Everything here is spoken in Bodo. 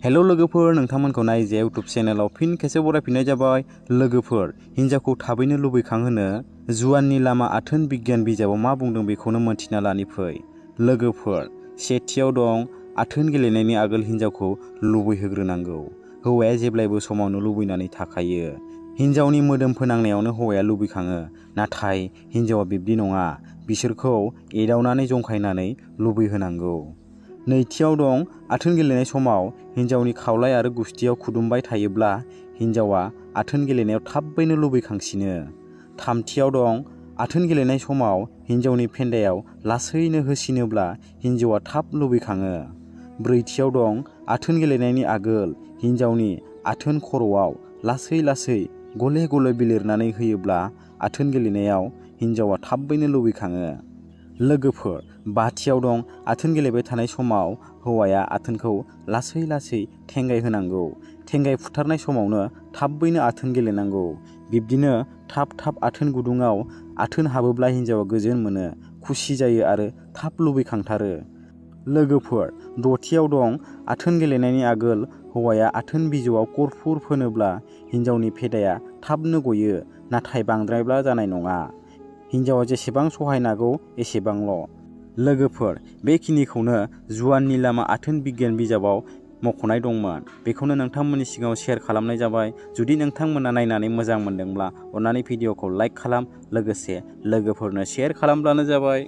हेलो लोगोफोर, नोंथांमोनखौ नायजे यूट्यूब चेनेलाव फिन खेबसे बरायफिननाय जाबाय। लोगोफोर, हिन्जावखौ थाबैनो लुबैखांहोनो जुवाननि लामा आथोन बिगियान बिजाबाव मा बुंदों बेखौनो मोनथिना लानि फै। लोगोफोर, सेथियाव दं आथोन गेलेनायनि आगोल हिन्जावखौ लुबैहोग्रोनांगौ। हौवाया जेब्लायबो समावनो लुबैनानै थाखायो। हिन्जावनि मोदोम फोनांनायावनो हौवाया लुबैखाङो, नाथाय हिन्जावा बिब्दि नङा। बिसोरखौ एदावनानै जंखायनानै लुबैहोनांगौ। नैथियाव दं आथोन गेलेनाय समाव हिन्जावनि खावलाय आरो गुस्थियाव खुदुमबाय थायोब्ला हिन्जावा आथोन गेलेनायाव थाबैनो लुबैखांसिनो। थामथियाव दं आथोन गेलेनाय समाव हिन्जावनि फेन्दायाव लासैनो होसिनोब्ला हिन्जावा थाब लुबैखाङो। ब्रैथियाव दं आथोन गेलेनायनि आगोल हिन्जावनि आथोन खर'आव लासै लासै गले गले बिलिरनानै होयोब्ला आथोन गेलेनायाव हिन्जावा थाबैनो लुबैखाङो। लोगोफोर, बाथियाव दं आथोन गेलेबाय थानाय समाव हौवाया आथोनखौ लासै लासै थेंगाय होनांगौ। थेंगाय फुथारनाय समावनो थाबैनो आथोन गेलेनांगौ। बिब्दिनो थाब थाब आथोन गुदुङाव आथोन हाबोब्ला हिन्जावा गोजोन मोनो, खुसि जायो आरो थाब लुबैखांथारो। लोगोफोर, दथियाव दं आथोन गेलेनायनि आगोल हौवाया आथोन बिजौआव कर्पुर फोनोब्ला हिन्जावनि फेदाया थाबनो गयो, नाथाय बांद्रायब्ला जानाय नङा। हिन्जावा जेसेबां सहायनांगौ एसेबांल'। लोगोफोर, बेखिनिखौनो जुवाननि लामा आथोन बिगियान बिजाबाव मख'नाय दंमोन। बेखौनो नोंथांमोननि सिगाङाव शेयार खालामनाय जाबाय। जुदि नोंथांमोना नायनानै मोजां मोनदोंब्ला अन्नानै भिडिअखौ लाइक खालाम, लोगोसे लोगोफोरनो शेयार खालामब्लानो जाबाय।